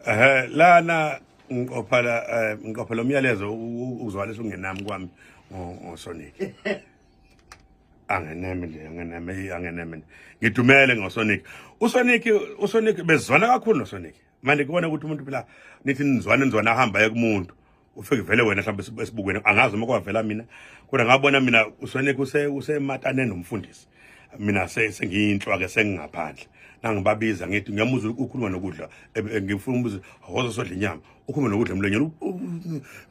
Ehhe lana ngiqopha la ngiqopha lo myalezo uzwalisa ungenami kwami ngoSonic. Angeneme nje, angeneme, angeneme. Ngidumele ngoSonic. USonic, uSonic bezwana kakhulu noSonic. Manje kubona ukuthi umuntu phela nithi nizwana nizwana ahamba aye kumuntu. Ufike vele wena mhlawumbe esibukweni, angazi uma kwavela mina, kodwa ngabona mina uSonic usematane nomfundisi. Mina sengiyinhlwa ke, sengingaphandle. Nangibabiza ngithi ngiyamuzwa ukhuluma nokudla, ngifuna umbuzo, awoza sodla inyama, ukhuluma nokudla emlonyeni.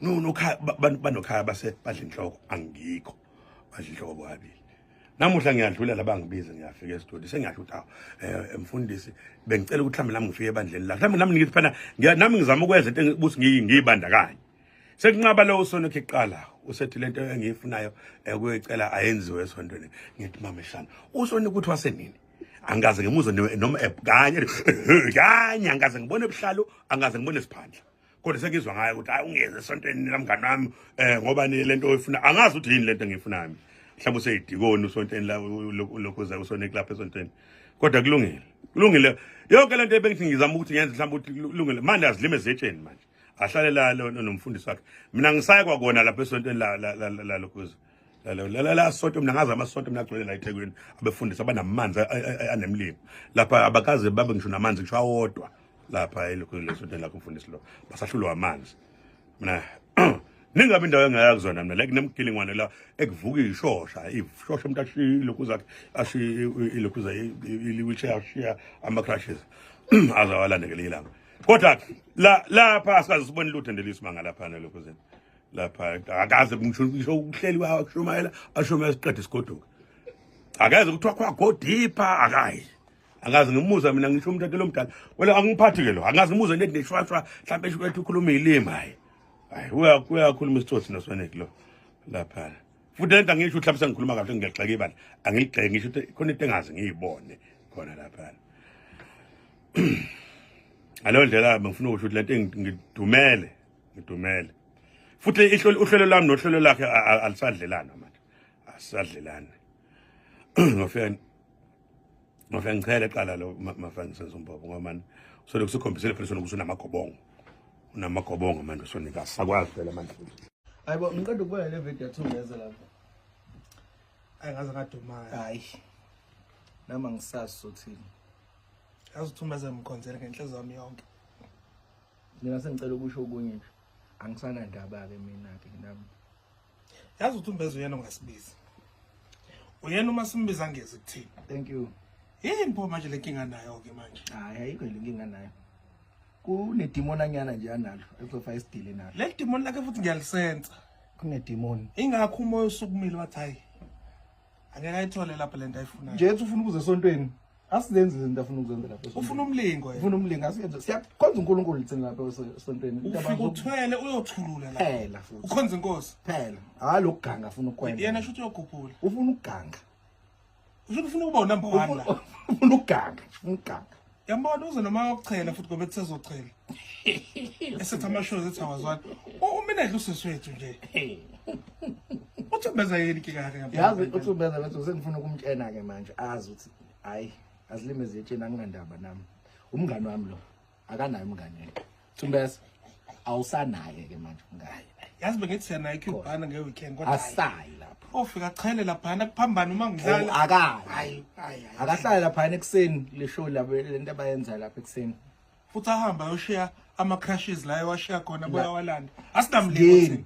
No nokhaya banokhaya base badla inhloko, angikho. Badla inhloko bobabili. Namuhla ngiyadlula la, bangibiza, ngiyafika esitudio, sengiyasho ukuthi awu, mfundisi, bengicela ukuthi mhlawumbe nami ngifike ebandleni la. Mhlawumbe nami ngithi phana nami ngizama ukwenza into ukuthi ngiyibandakanye. Sekunqaba lo uSonic iqala, usethi lento engiyifunayo ekuyicela ayenziwe esontweni. Ngithi mama eshana, uSonic ukuthi wasenini? Angikaze ngimuzwe noma kanye kanye, angikaze ngibone ebuhlalo, angikaze ngibone siphandla. Kodwa sengizwa ngayo ukuthi hayi, ungeze esontweni lamngani wami ngoba ni lento oyifuna, angazi ukuthi yini lento engiyifunayo. Mhlawumbe useyidikoni usontweni la lokhu uSonic lapha esontweni. Kodwa kulungile. Kulungile. Yonke lento ebengithi ngizama ukuthi ngenze mhlawumbe ukuthi kulungile. Manje azilime ezetsheni manje. Ahlale la nomfundisi wakhe. Mina ngisaya kwakona lapha esontweni la la la la lokhuza. La la la la sonto, mina ngazi amasonto mina agcwele la eThekwini, abefundisi abanamanzi anemlilo. Lapha abakaze babe ngisho namanzi ngisho awodwa lapha elokhu lesontweni lakho umfundisi lo. Basahlulwa amanzi. Mina ningabe indawo engaya kuzona mina, like nemgilingwane la ekuvuka ishosha, ishosha umuntu ashiye lokhu zakhe, ashiye ilokhu za i-wheelchair, ashiya ama crutches azawalanda ngelinye ilanga. Kodwa la lapha asikaze sibone lutho ndelisibanga lapha nalokhu zeni. Lapha akaze ngisho ukuhleli washumayela, ashumayela siqede sigoduke. Akaze kuthiwa kwa go deeper, akayi. Angazi ngimuza mina ngisho umuntu lo mdala. Wena angiphathi ke lo. Angazi ngimuza nje neshwashwa mhlawumbe esho ukuthi ukhuluma ilimi hayi. Hayi uyakhuluma isitsotsi noSonic lo lapha. Futhi lento angisho ukuthi mhlawumbe sengikhuluma kahle ngiyagxeka ibandla. Angiligxeki, ngisho ukuthi khona into engazi ngiyibone khona lapha. Ngaleyo ndlela bengifuna ukusho ukuthi lento ngidumele, ngidumele. Futhi uhlelo lwami nohlelo lakhe alisadlelana manje. Asisadlelani. Ngofika ngichele qala lo mafana senza umbhobo ngoba manje usolokhu usukhombisile phela usolokhu usunamagobongo. Unamagobongo manje uSonic, asakwazi phela manje. Hayibo, ngiqeda ukubona le video yathungeza lapha. Ayi, ngaze ngadumala. Hayi. Nama ngisazi sothini. Yazi uThumbeza ngimkhonzele ngenhliziyo yami yonke. Mina sengicela ukusho okunye nje. Angisanandaba ke mina ke nami. Yazi uThumbeza uyena ongasibizi. Uyena uma simbiza ngezi kuthini. Thank you. Yini pho manje le nkinga nayo ke manje? Hayi, ayikho le nkinga nayo. Kunedimoni anyana nje analo ezofa isidile nalo. Leli demon lakhe futhi ngiyalisensa. Kunedimoni. Ingakho umoya usukumile wathi hayi. Angeke ayithole lapha lento ayifunayo. Nje ethi ufuna ukuza esontweni. Asizenzi izinto afuna ukuzenza lapha esontweni. Ufuna umlingo yena. Ufuna umlingo, asiyenze. Siyakhonza uNkulunkulu thina lapha esontweni. Ufika uthwele uyothulula la. Phela futhi. Ukhonza inkosi. Phela. Hayi lokuganga afuna ukwenza. Yena shuthi uyogubhula. Ufuna ukuganga. Usho ufuna ukuba number 1 la. Ufuna ukuganga, ufuna ukuganga. Yambona uze noma yokuchela futhi ngoba kusezochela. Esethi ama-shows ethi awazwani. Umina edla useswethu nje. UThumbeza yini inkinga yakhe ngempela? Yazi uThumbeza bethu sengifuna ukumtshena ke manje azi ukuthi hayi azilime ziyetshena, anginandaba nami. Umngani wami lo akanaye umngani yena. Thumbeza awusanaye ke manje umngani. Yazi bengithi siyana eCubana nge-weekend kodwa hhayi. Asayi lapho. Ofika achele laphana kuphambana uma ngidlala. Oh, akayi. Hayi hayi hayi. Akahlale lapha ekuseni le show lapho lento abayenza lapha ekuseni. Futhi ahamba ayoshiya ama-crashes la ewashiya khona buya walanda. Asinamlingo Yini? thina.